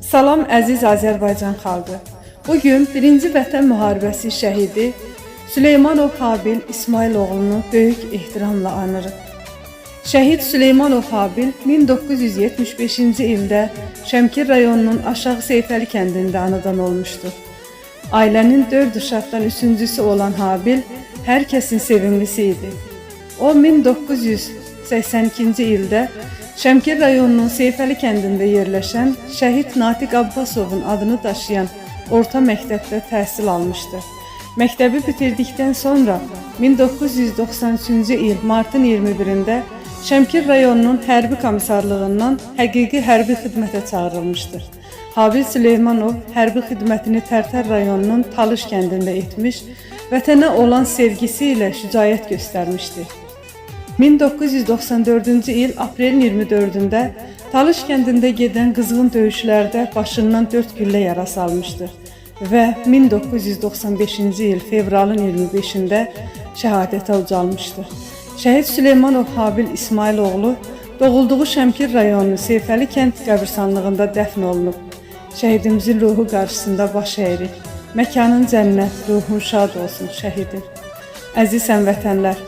Salam əziz Azərbaycan xalqı. Bu gün 1-ci Vətən Müharibəsi şəhidi Süleymanov Habil İsmayıloğlunu böyük ehtiramla anırıq. Şəhid Süleymanov Habil 1975-ci ildə Şəmkir rayonunun Aşağı Seyfəli kəndində anadan olmuşdu. Ailənin 4 uşaqdan üçüncüsü olan Habil hər kəsin sevimlisi idi. O 1982-ci ildə Şəmkir rayonunun Seyfəli kəndində yerləşən Şəhid Natiq Abbasovun adını daşıyan orta məktəbdə təhsil almışdı. Məktəbi bitirdikdən sonra 1993-cü il martın 21-də Şəmkir rayonunun hərbi komissarlığından həqiqi hərbi xidmətə çağırılmışdır. Habil Süleymanov hərbi xidmətini Tərtər rayonunun Talış kəndində etmiş, vətənə olan sevgisi ilə şücaət göstərmişdi. 1994-cü il aprelin 24-ündə Talış kəndində gedən qızğın döyüşlərdə başından 4 güllə yarası almışdı və 1995-ci il fevralın 25-də şəhadətə ucalmışdı. Şəhid Süleymanov Habil İsmayıloğlu doğulduğu Şəmkir rayonunun Seyfəli kənd qəbirstanlığında dəfn olunub. Şəhidimizin ruhu qarşısında baş əyirik. Məkanın cənnət, ruhun şad olsun şəhidim. Əziz həmvətənlər,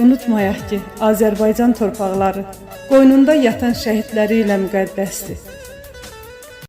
unutmayaq ki, Azərbaycan torpaqları qoynunda yatan şəhidləri ilə müqəddəsdir.